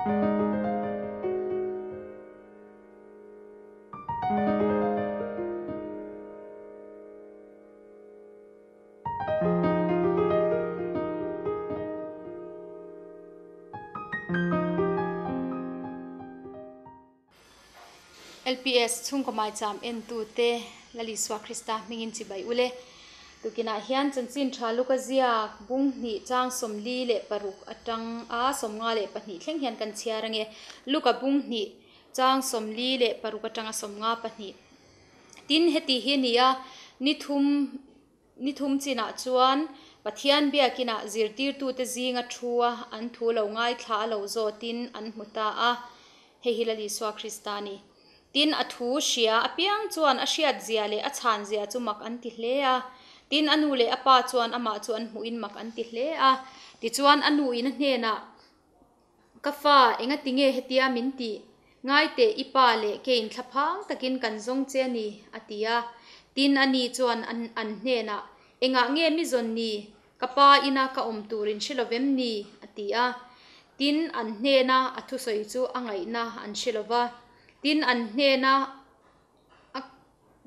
LPS chhungkaw maicham entute Lal Isua Krista hmingin chibai ule. Tukinah hian chanchin tha luka ziak bung hnih chang 46 atang a 52 thleng hian kan chhiar ange. Luka bung hnih chang 46 atanga 52. Tin heti hi ni a ni thum ni thum chinah chuan Pathian biakinah zirtirtute zinga thua an thu lo ngai thla lo zawtin an hmu ta a. Hei hi Lal Isua Krista ni. Tin a thu hria apiang chuan a hriat zia leh a chhan zia chu mak an ti hle a. Tin a nu leh a pa chuan amah chu an hmuhin mak an ti hle a. Tichuan a nu in a hnenah ka fa enga tinge hetia min ti ngai teh i pa leh kein thlaphang takin kan zawng che ni a ti a. Tin ani chuan an an hnenah engah nge mi zawn ni ka pa ina ka awm turin hrelovem ni a ti a. Tin an hnena a thusawi chu a ngaihna an hrelova. Tin an hnena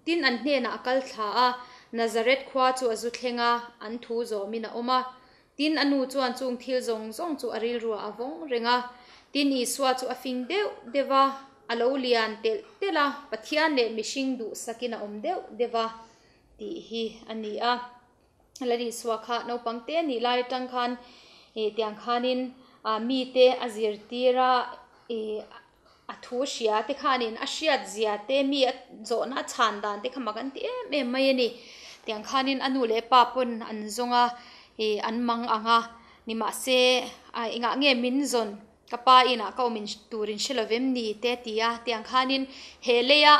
tin an hnena a kal thla a Nazareth khua chu a zu thlenga an thu zawmin a awm a. Tin a nu chuan chung thil zawng zawng chu a rilru a vawng renga. Tin Isua chu a fing deuh deuha a lo lian telh telh a Pathian leh mihring duh sakin a awm deuh deuha tih hi a ni a. Lal Isua kha naupang te ni lai atang khan tiang khanin mi te a zirtira a thu hria te khanin a hriat zia te mi a zawhna a chhan dan te kha mak an ti em em mai a ni. Tiang khanin a nu leh pa pawn an zawnga an mang anga ni mahse engah nge min zawn ka pa inah ka awm in turin hrelovem ni te ti a. Tiang khanin he leia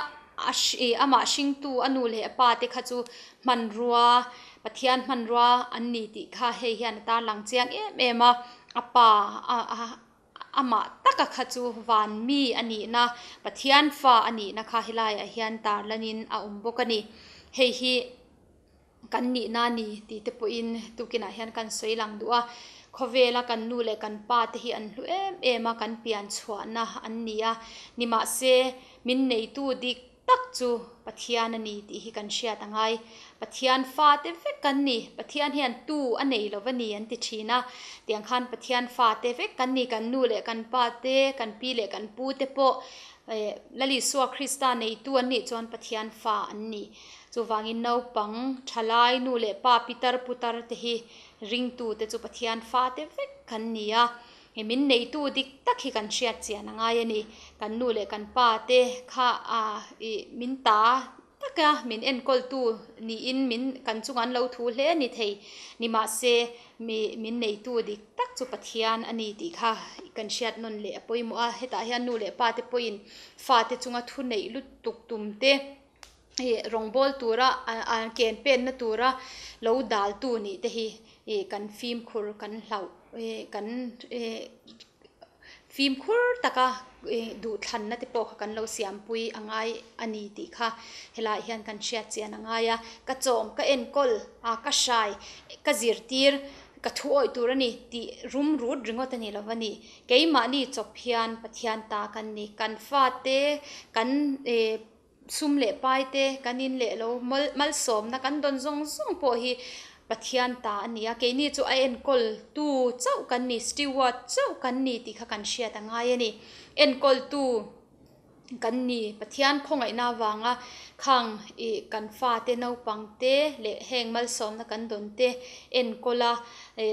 amah hringtu a nu leh a pa te kha chu hmanrua Pathian hmanrua an ni tih kha hei hian a tarlang chiang em em a. A pa amah taka kha chu van mi a nih na Pathian fa a nih na kha helaiah hian tarlanin a awm bawk a ni. Hei hi kan nih na ni tih te pawhin tukinah hian kan sawi lang duh a. Khawvela kan nu leh kan pa te hi an hlu em em a kan pian chhuahna an ni a. Ni mahse min neitu dik tak chu Pathian a ni tih hi kan hriat angai. Pathian fa te vek kan ni. Pathian hian tu a nei lova ni an ti thin a. Tiang khan Pathian fa te vek kan ni kan nu leh kan pa te kan pi leh kan pu te pawh Lal Isua Krista neitu an nih chuan Pathian fa an ni. Chuwangin naupang thalai nu leh pa pitar putar te hi ringtu te chu Pathian fa te vek kan ni a. Min neitu dik tak hi kan hriat chian angai a ni. Kan nu leh kan pa te kha a min ta taka min enkawl tu niin min kan chunga an lo thu hle ni thei. Ni mahse mi min neitu dik tak chu Pathian a ni tih kha kan hriat nawn leh a pawimawh a. Hetah hian nu leh pa te pawhin fa te chunga thu neih lutuk tum te rawngbawl tura ken pen na tura lo dal tu nih te hi kan fimkhur kan hlauh kan fimkhur taka duh thlanna te pawh kha kan lo siampui angai a ni tih kha helaiah hian kan hriat chian angai a. Ka chawm ka enkawl a ka hrai ka zirtir ka thu awih tur a ni tih rum rut ringawt a ni lo a ni. Keimahni chawp hian Pathian ta kan ni. Kan fa te kan sum leh pai te kan in leh lo malsawmna kan dawn zawng zawng pawh hi Pathian ta a ni a. Keini chu a enkawl tu chauh kan ni steward chauh kan ni tih kha kan hriat angai a ni. Enkawl tu kan ni Pathian khawngaihna avanga khang kan fa te naupang te leh heng malsawmna kan dawn te enkawl a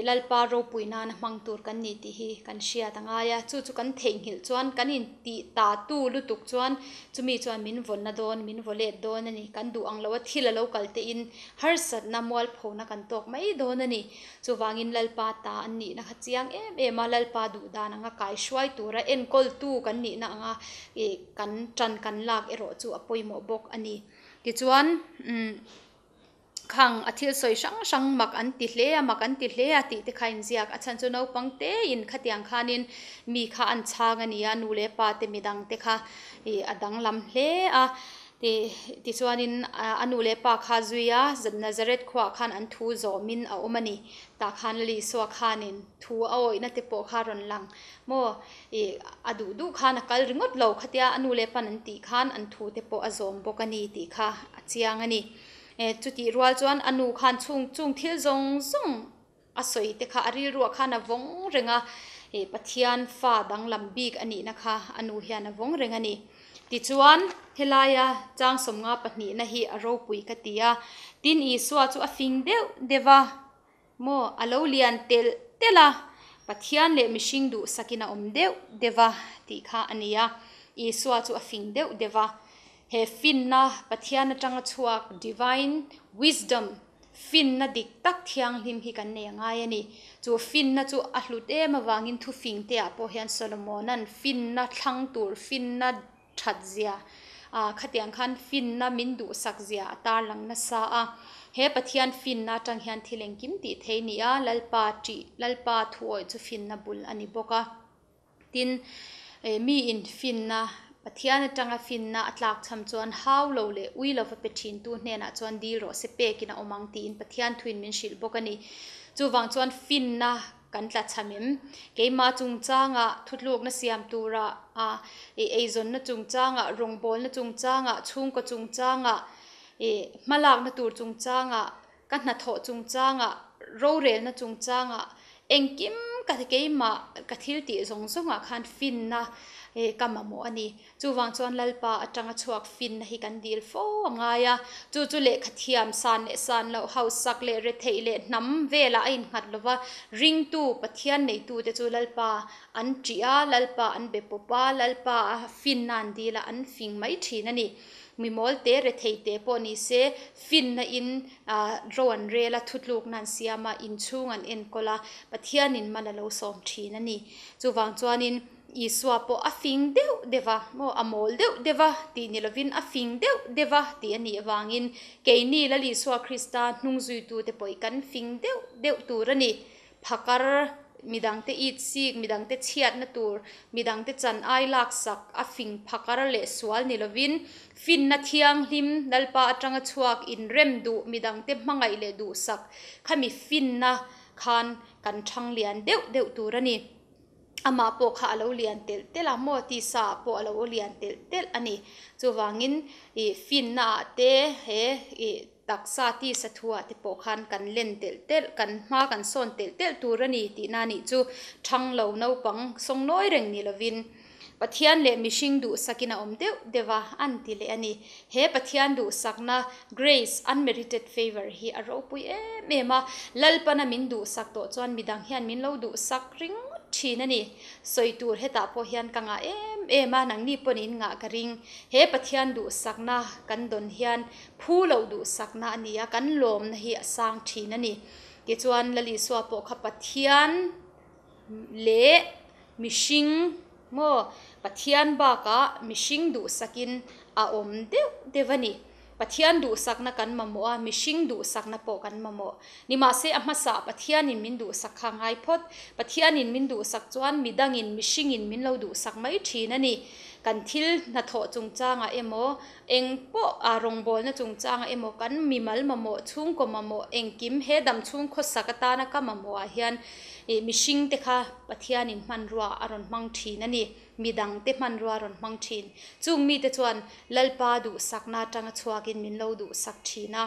Lalpa ropui nana hmang tur kan ni tih hi kan hriat angai a. Chu chu kan theihnghilh chuan kan in tih ta tu lutuk chuan chumi chuan min vawnna dawn min vawlet dawn a ni. Kan duh ang lo a thil a lo kal te in harsatna mualphona kan tawk mai dawn a ni. Chuwangin Lalpa ta an nih na kha chiang em em a Lalpa duh dan anga kai hruai tura enkawl tu kan nih na anga kan tan kan lak erawh chu a pawimawh bawk a ni. Tichuan khang a thil sawi hrang hrang mak an ti hle a mak an ti hle a tih te kha in ziak a chhan chu naupang te in khatiang khanin mi kha an chhang a ni a nu leh pa te midang te kha a danglam hle a. Ti tichuanin a nu leh pa kha zui a, Nazareth khuaah khan an thu zawmin a awm a ni. Tah khan Lal Isua khanin thu a awihna te pawh kha rawn lang maw? Ih a duh duh khan a kal ringawt lo khatia a nu leh pa'n an tih khan an thu te pawh a zawm bawk a ni tih kha a chiang a ni. Chutih rual chuan a nu khan chung chung thil zawng zawng a sawi te kha a rilruah khan a vawng reng a, ih Pathian fa danglam bik a nihna kha a nu hian a vawng reng a ni. Tichuan, helaia chang sawmnga pahnihna hi a ropui ka ti a, tin Isua chu a fing deuh deuh a, maw a lo lian telh telh a, Pathian leh mihring duhsakin a awm deuh deuh a tih kha a ni a, Isua chu a fing deuh deuh a, he finna Pathian atanga chhuak divine wisdom Finna dik tak thianghlim hi kan nei a ngai a ni. Chu finna chu a hlut em avangin thufing te ah pawh hian Solomona'n finna thlang tur, finna that zia, ah khatiang khan finna min duhsak zia a tarlang nasa a. He Pathian finna atang hian thil engkim tih thei ni a, Lalpa ṭih, Lalpa thuawih chu finna bul a ni bawk a. Tin, miin finna, Pathian atanga finna a tlakchham chuan hau lo leh ui lova pe thintu hnenah chuan dil rawh se pekin a awm ang tiin Pathian thuin min hrilh bawk a ni. Chuvang chuan finna kan tlachham em? Keimah chungchangah thutlukna siam tura a eizawnna chungchangah, rawngbawlna chungchangah, chhungkaw chungchangah, hmalakna tur chungchangah, Ka hnathawh chungchangah, rorelna chungchangah, engkim ka keimah ka thil tih zawng zawngah khan finna ka mamawh a ni. Chuvang chuan Lalpa atanga chhuak finna hi kan dil fo a ngai a. Chu chu lehkha thiam san leh san loh, hausak leh retheih leh hnam velah a innghat lo va, ringtu, Pathian neitute chu Lalpa an ṭih a, Lalpa an be pawp a, Lalpa a finna an dil a, an fing mai ṭhin a ni. Mimawl te, rethei te pawh ni se, finna in ro an rel a, thutlukna an siam a, inchhung an enkawl a, Pathianin mal a lo sawm thin a ni. Chuvang chuanin Isua pawh a fing deuh deuh a, maw a mawl deuh deuh a tih ni lovin a fing deuh deuh a tih a nih avangin keini Lal Isua Krista hnungzuitute pawh kan fing deuh deuh tur a ni. Phakar, midangte it sik, midangte chhiatna tur, midangte chan ai laksak a fing phakar leh sual ni lovin, finna thianghlim Lalpa atanga chhuak inrem duh, midangte hmangaih leh duhsak khami finna khan kan thang lian deuh deuh tur a ni. Amah pawh kha a lo lian telh telh a, maw tisa ah pawh a lo lian telh telh a ni. Chuvangin ih finna ah te he ih. Taksa tisa thuah te pawh khan kan len telh telh, kan hma kan sawn telh telh tur a ni tihna nih chu thang lo naupang sawngnawi reng ni lovin Pathian leh mihring duhsakin a awm deuh deuh a, an ti leh a ni. He Pathian duhsakna, grace, unmerited favour, hi a ropui em em a, Lalpana min duhsak tawh chuan midang hian min lo duhsak ringawt thin a ni. Sawi tur hetah pawh hian ka ngah em em a, nangni pawn in ngah ka ring. He Pathian duhsakna kan dawn hian Phu loh duhsakna a ni a, kan lawmna hi a sang thin a ni. Tichuan Lal Isua pawh kha Pathian leh mihring maw Pathian bakah mihring duhsakin a awm deuh deuh a ni. Pathian duhsakna kan mamawh a, mihring duhsakna pawh kan mamawh. Nimahse a hmasa Pathianin min duhsak kha ngai phawt. Pathianin min duhsak chuan midangin mihringin min lo duhsak mai thin a ni. Kan thil hnathawh chungchangah emaw Eng pawh a rawngbawlna chungchangah emaw kan mimal mamawh, chhungkaw mamawh, engkim he dam chhung khawsak atana ka mamawhah hian ih mihringte kha Pathianin hmanrua a rawn hmang thin a ni. Midangte hmanrua a rawn hmang thin. Chung mite chuan Lalpa duhsakna atanga chhuakin min lo duhsak thin a.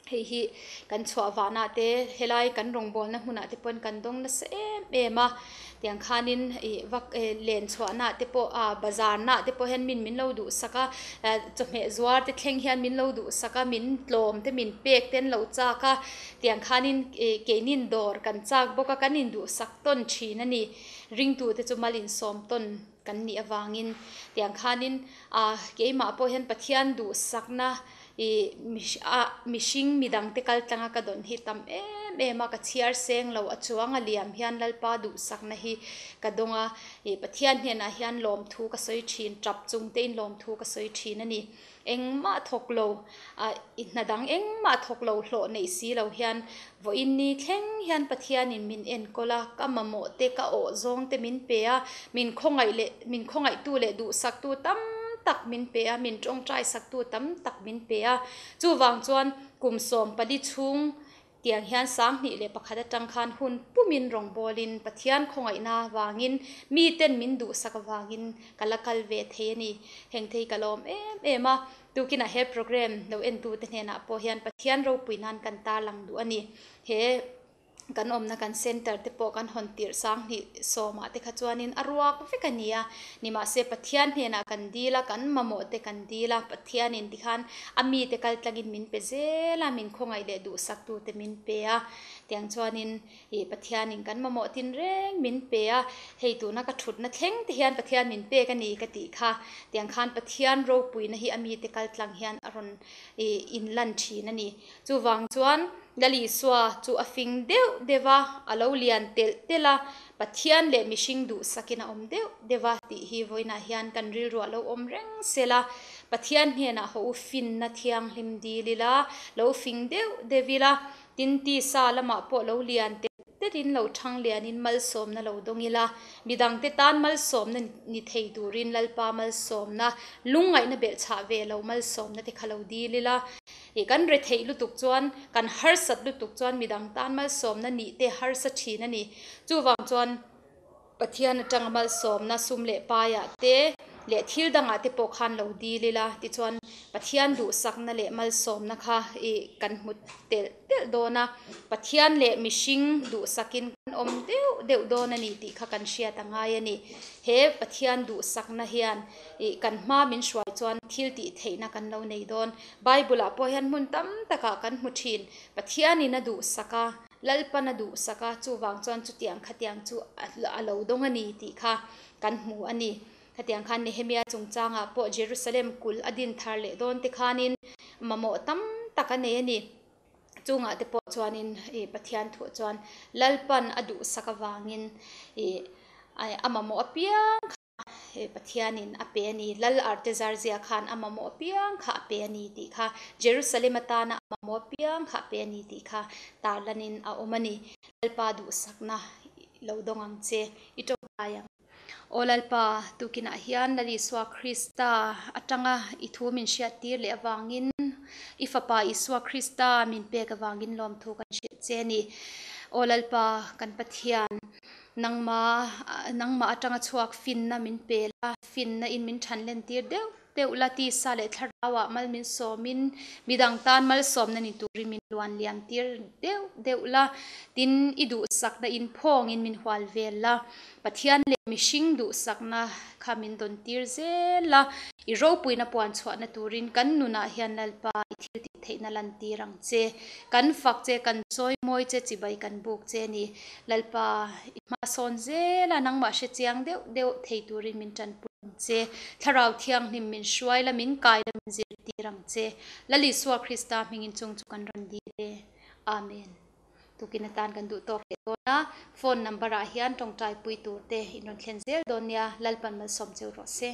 Hei hi kan chhuah vanah te helai kan rawngbawlna hmunah te pawn kan dawng nasa em em a tiang khanin ih vak eh len chhuahna te pawh ah bazar nah te pawh hian min min lo duhsak a eh chawhmeh zuar te thleng hian min lo duhsak a min tlawm te min pek te an lo chak a tiang khanin ih keinin dawr kan chak bawk a kan induhsak tawn thin a ni ringtute chu mal insawm tawn kan nih avangin tiang khanin ah keimah pawh hian Pathian duhsakna Ih a mihring midangte kal tlanga ka dawn hi tam em em a, ka chhiar seng lo a chuang a liam hian Lalpa duhsakna hi ka dawng a, ih Pathian hnenah hian lawmthu ka sawi thin, tap chung tein lawmthu ka sawi thin a ni. Engmah thawk lo, ah i hna dang engmah thawk lo hlawh neih si lo hian vawiin ni thleng hian Pathianin min enkawl a, ka mamawh te ka awh zawng te min pe a, min khawngaih leh min khawngaihtu leh duhsaktu tam. tak min pe a, min tawngtai saktu tam tak min pe a. Chuvang chuan kum 14 chhung tiang hian 2001 atang khan hun pumin rawngbawlin Pathian khawngaihna vangin miten min duhsak avangin ka la kal ve thei a ni. Heng thei ka lawm em em a, tukinah he program lo entute hnenah pawh hian Pathian ropui nan kan tarlang duh a ni. He kan awmna kan center te pawh kan hawn tirh 2010ah te kha chuanin a ruak vek a ni a. Nimahse Pathian hnenah kan dil a, kan mamawh te kan dil a, Pathianin tikhan a mite kal tlangin min pe zel a, min khawngaih leh duhsaktu te min pe a. Tiang chuanin ih Pathianin kan mamawh tin reng min pe a, hei tuna ka thutna thleng te hian Pathian min pek a ni ka tih kha. Tiang khan Pathian ropuina hi a mite kal tlang hian a rawn ih inlan thin a ni. Chuvang chuan Lal Isua chu a fing deuh deuh a, a lo lian telh telh a, Pathian leh mihring duhsakin a awm deuh deuh a tih hi vawiinah hian kan rilruah lo awm reng sel a, Pathian hnenah haw u finna thianghlim dil ila, lo fing deuh deuh ila, tin tisa lamah pawh lo lian telh telhin lo thang lianin malsawmna lo dawng ila, midangte tan malsawmna ni thei turin Lalpa malsawmna, lungngaihna belhchhah ve lo malsawmna te kha lo dil ila. Ih kan retheih lutuk chuan, kan harsat lutuk chuan midang tan malsawmna nih te harsa thin a ni. Chuvang chuan Pathian atanga malsawmna sum leh paiah te leh thil dangah te pawh khan lo dil ila tichuan Pathian duhsakna leh malsawmna kha ih kan hmu telh telh dawn a. Pathian leh mihring duhsakin kan awm deuh deuh dawn a ni tih kha kan hriat a ngai a ni. He Pathian duhsakna hian ih kan hma min hruai chuan thil tih theihna kan lo nei dawn. Bible ah pawh hian hmun tam takah kan hmu thin. Pathianin a duhsak a, Lalpan a duhsak a, chuvang chuan chutiang khatiang chu a lo dawng a ni tih kha kan hmu a ni. Khatiang khan Nehemia chungchangah pawh Jerusalem kulh a din thar leh dawn te khanin mamawh tam tak a nei a ni. Chungah te pawh chuanin ih Pathian thuah chuan Lalpan a duhsak avangin ih a mamawh apiang kha Pathianin a pe a ni. Lal Artezarzia khan a mamawh apiang kha a pe a ni tih kha, Jerusalem atana a mamawh apiang kha a pe a ni tih kha tarlanin a awm a ni. Lalpa duhsakna lo dawng ang che, i tawngtai ang. Aw Lalpa, tukinah hian Lal Isua Krista atanga i thu min hriattir leh avangin, i Fapa Isua Krista min pek avangin lawmthu kan hrilh che a ni. Aw Lalpa, kan Pathian, Nangma, nangmah atanga chhuak finna min pe la, finna in min than len tir deuh deuh la, tisa leh thlarauah mal min sawmin midang tan malsawmna ni turin min luan liam tir deuh deuh la, tin i duhsakna in phawngin min hual vel la, Pathian leh mihring duhsakna kha min dawn tir zel la, i ropuina puan chhuahna turin kan nunah hian Lalpa i thil tih theihna lan tir ang che, kan fak che, kan chawi mawi che, chibai kan buk che a ni. Lalpa, i hmasawn zel a, nangmah hre chiang deuh deuh thei turin min tanpui ang che. Thlarau Thianghlim min hruai la, min kai la, min zirtir ang che. Lal Isua Krista hmingin chung chu kan rawn dil e. Amen. Tukin atan kan duh tawk leh dawn a, phone number ah hian tawngtai pui tur te in rawn thlen zel dawn nia, Lalpan malsawm cheu rawh se.